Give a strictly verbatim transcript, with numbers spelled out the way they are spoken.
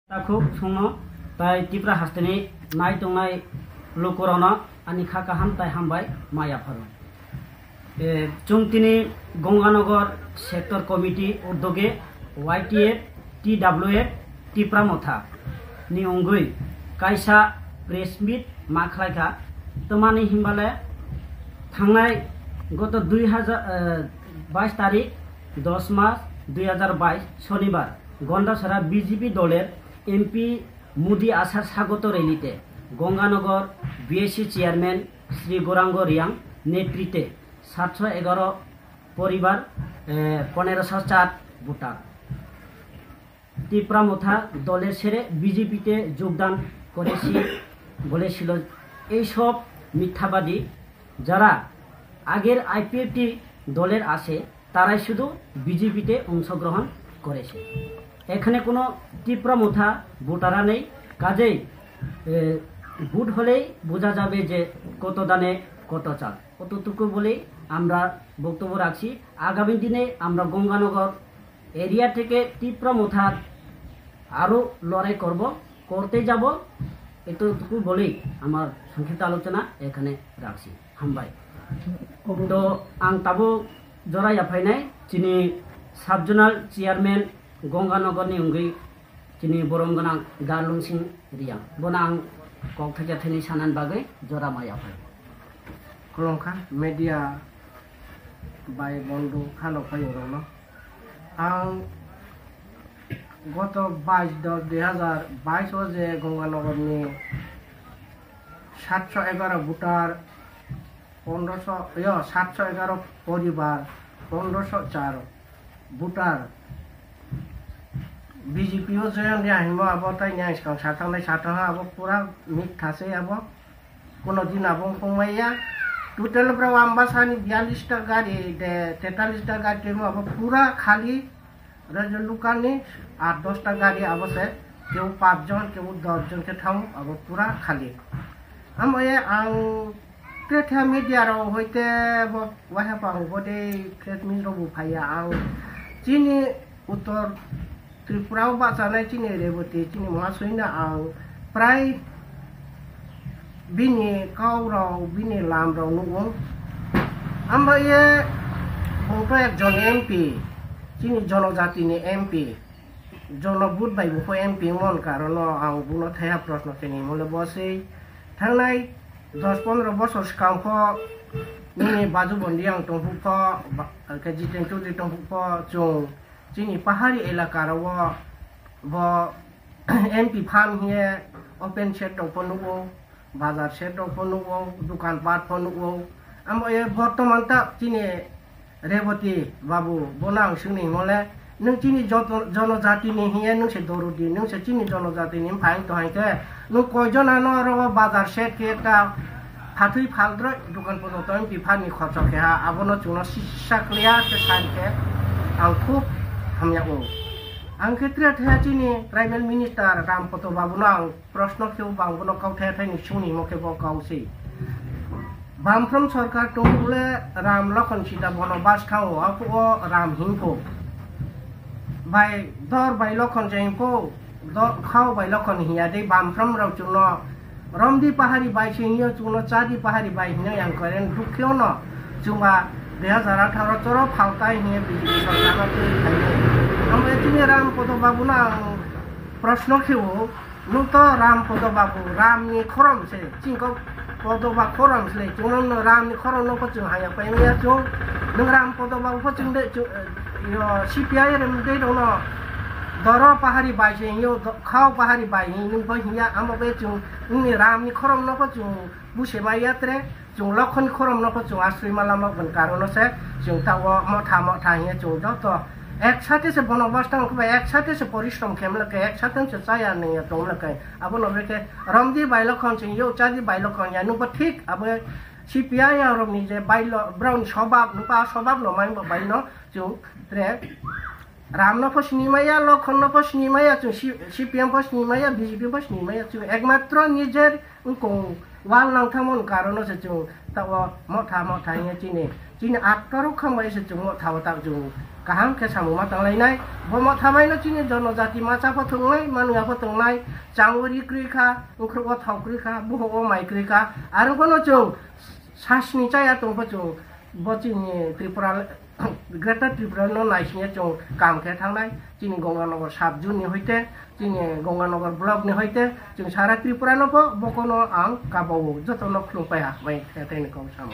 Takhuk songno tai Tipra hasteni nai tongnai lukurokno ani kha kaham tai hambai maya pharo. E, chwng tini Gonganagar Sector Committee uddoge Y T F, T W F, Tipra Motha ni wngwi kaisa press meet ma khlai kha. Twmani himbale thangnai goto dui hajar, eh, bais tarik dos mas dui hajar bais Sonibar Gondasara B J P doler M P Mudi Asar Sagoto Rally te Gonganagar B S C chairman Sri Gorango Riang netrite satso egaro poribar, eh, poneroso char voter Tipra Motha doler sere B J P te jogdan korechi bolesil, ei sob mithabadi, jara ager I P F T doler ase tarai sudu B J P te ongsogrohon korechi. Ekhane kono Tipra Motha voter nei, kajei, eh, vote holei buja jabe je koto dane koto chal. Ototuku bolei amra boktobo rakchi. Agami dine amra Gonganagar area theke Tipra Motha aro lorai korbo, korte jabo. Eto tuku bolei amar songkhipto alochona ekhane rakchi. Hambai. To ang tabuk jora yaphainai chini sub zonal chairman Gonganagar ni wngwi chini borom gwnang Darlungsing Riang. Bono ang kok thakya thani sanani bagwi jora ma yaphai. Khulumkha media bai bondo khano phaiyung rokno. Ang goto bais dos dui hazar bais o je Gonganagar ni satso egaro voter, pondroso, yo, satso egaro poribar, pondroso char voter B J P o join riya hinmo abo tai niyang swkang sathang nai sathang abo pura mitha se abo. Kono din abo wngkong maya. Total bro Ambasani biyallis ta gari de, tetallis ta gari temo abo pura khali. Rajulukani aat dosta gari abo se, keu pach jon, keu dos jon khe thango, abo pura khali. Amo ye ang kretha media rok hoite bo waha pang bode press meet rok bo phaiya ang. Chini Uttor Tripura o bachanai chini Reboti, chini Mahasoi no ang prai bini kau rok, bini lam rok nugo. Amo ye bung to ekjon M P, chini jonojati ni M P. Jono vote bai bupho M P wngmani karono ang buno thaiha proshno khe ni mole bo se thangnai dos pondro bosor swkang pho nini Baju Bondi ang tongphuk pho, ba-, khe Jiten Chaudhary tongphuk pho, chwng chini pahari elaka rok o bo M P phan hiye open shed rok pho nugo. Bazar shed rok pho nugo, dukan pat pho nugo. Amo ye bortoman ta chini Reboti babu, bono ang swngni himole, nwng chini joto, jonojati ni hiye nwng se dorudi, nwng se chini jonojati ni bupha wng tong hai khe, nwng koi jona no oro bazar shed khe ekta phatwi phal droi dukan pojoto M P phan ni khorcho khe ha, abono chwngno sisa kliya khe sai khe ang khub hamya o. Ang khe tre thaya chini tribal minister Ram Poto babu no ang Proshno khe bo ang bono kau thaya thai ni sungni mo khe bo kau se. Bamphrom sorkar tong bole Ram Lokhon Sita bono bas kha o, o Ram hing pho. Bai dor bai Lokhon je hing pho, do-, khao bai Lokhon hiya de Bamphrom rok chwngno Romdi pahari bai se hingyo chwngno Chadi pahari bai hino yang karen dukhe ono chwngba dui hazar atharo choro phaltai hiye B J P sorkar no twi khainai. Ambai chini Ram Kodo babu no ang proshno khe o, Nwng to Ram Podo Babu, Ram ni khorom se, chini kok Podo ba khorom se, chwng nwng Ram ni khorom no pho chwng haya pai maya chwng, nwng Ram Podo Babu pho chwng de, chwng, eh, yo, C P I M de rok no, Doro pahari bai se, yo, do-, Khao pahari bai, nwng pho hiya, amo be chwng, nwng ni Ram ni khorom no pho chwng, buse maya tre, Chwng Lokhon khoromno pho chwng aswima lama bwkha rwno se chwng ta o motha motha hiya chwng joto ek sate se bono bwstang khe bai ek sate se porishrom khe mlwkhe ek sate se chaya nungya tong mlwkhe abono bekhe romdi bai Lokhon chwng yo chadi bai Lokhon ya nungbo thik abo C P I M rokni je bai lo broni sobab nungba sobab no mai bo bai no chwng tre Ram no pho sini maya, Lokhon no pho sini maya, chwng C-, C P M pho sini maya, B J P pho sini maya, chwng ekmatro nijer wngkong wal nangthangmani karono se chwng ta o motha motha hiya chini, chini actor rok khambai se chwng motha o tak chwng kaham khe samung ma tanglainai. Bo motha bai no chini jonojati masa pho tongnai, manwia pho tongnai, chango ri kwrwi kha, ukhrugo thok kwrwi kha, buhugo mai kwrwi kha, aro bono chwng sasni chaya tongpho chwng bo chini Tripura, Greater Tripura no naisingya chwng kam khe thangnai. Chini Ganganagar sub zone ni hoite, chini Ganganagar block ni hoite, chwng sara Tripura no pho bokono ang kabao, joto no khulum pai ha bai khe tei ni kok samo.